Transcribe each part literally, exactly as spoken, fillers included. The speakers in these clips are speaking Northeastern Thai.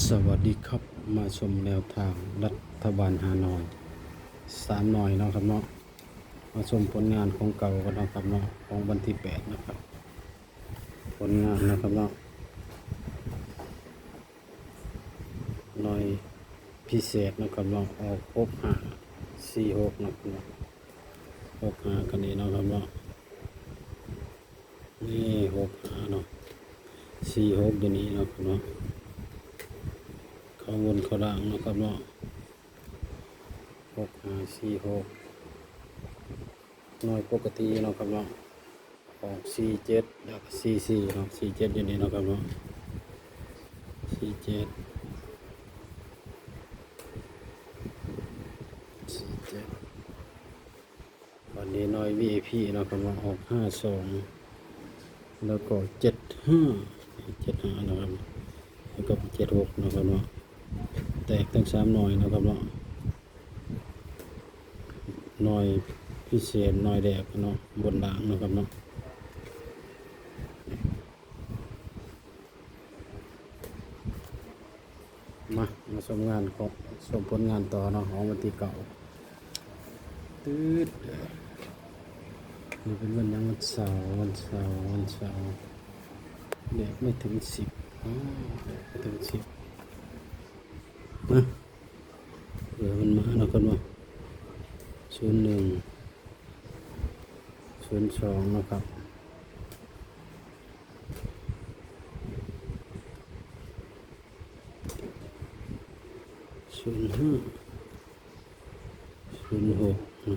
สวัสดีครับ มาชมแนวทางรัฐบาลฮานอย สามหน่อยเนาะครับเนาะ มาชมผลงานของเก่ากันเนาะครับเนาะ ของวันที่แปดนะครับ ผลงานนะครับเนาะ หน่อยพิเศษนะครับเนาะ ออกหกห้าสี่หกนะครับเนาะ หกห้ากันนี้เนาะครับเนาะ นี่หกห้าเนาะ สี่หกอยู่นี่เนาะครับเนาะ เข้าบนเข้าล่างเนาะครับเนาะ หกห้าสี่หก หน่วยปกติเนาะครับเนาะ ออกสี่เจ็ด แล้วก็สี่สี่เนาะ สี่เจ็ดอยู่นี่เนาะครับเนาะ สี่เจ็ด สี่เจ็ด วันนี้หน่วย วี ไอ พี เนาะครับเนาะ ออกห้าสอง แล้วก็เจ็ดห้า เจ็ดห้านะครับ แล้วก็เจ็ดหกนะครับเนาะ แตกทั้งสามหน่วยนะครับเนาะ หน่วยพิเศษ หน่วยแรกเนาะ บนล่างนะครับเนาะ มา มาชมงานของ ชมผลงานต่อเนาะ ของวันที่เก้า ตืด นี่เป็นวันหยัง วันเสาร์ วันเสาร์ วันเสาร์ แดดไม่ถึงสิบ อ๋อ แดดไม่ถึงสิบ มา เผื่อมันมาเนาะครับเนาะ ศูนย์หนึ่ง ศูนย์สอง นะครับ ศูนย์ห้า ศูนย์หก นะ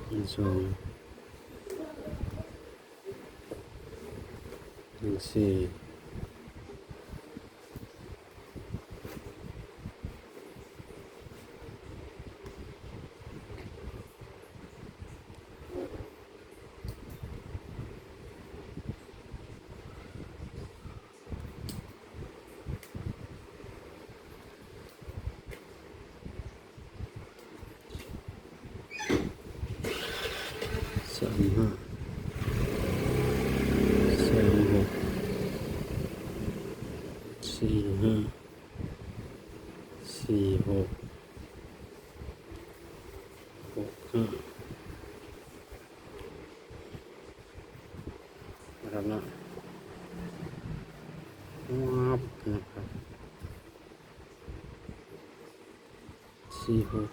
ศูนย์สอง หนึ่งสี่ สามห้า สามหก สี่ห้า สี่หก หกห้า นะครับเนาะ วับนะครับ สี่หก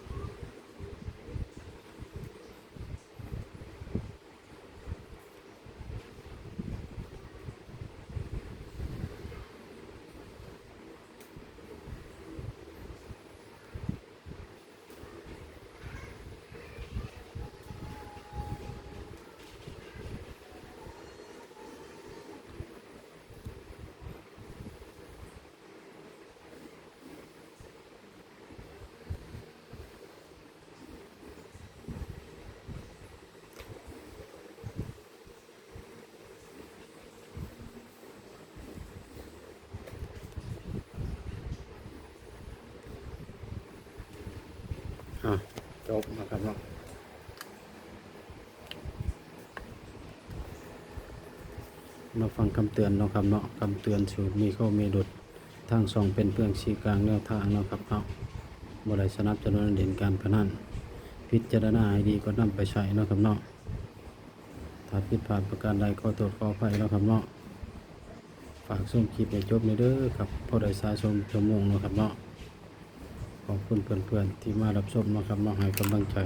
อ่ะ จบนะครับเนาะ มาฟังคำเตือนเนาะครับเนาะ คำเตือน สูตรมีเข้ามีหลุด ทางช่องเป็นเพียงสื่อกลางแนวทางเนาะครับเนาะ บ่ได้สนับสนุนเล่นการพนัน พิจารณาให้ดีก่อนนำไปใช้เนาะครับเนาะ ถ้าผิดพลาดประการใดขอโทษขออภัยเนาะครับเนาะ ฝากชมคลิปให้จบแหน่เด้อครับ พอได้สะสมชั่วโมงเนาะครับเนาะ ขอบคุณเพื่อนๆที่มารับชมเนาะครับเนาะ ให้กำลังใจ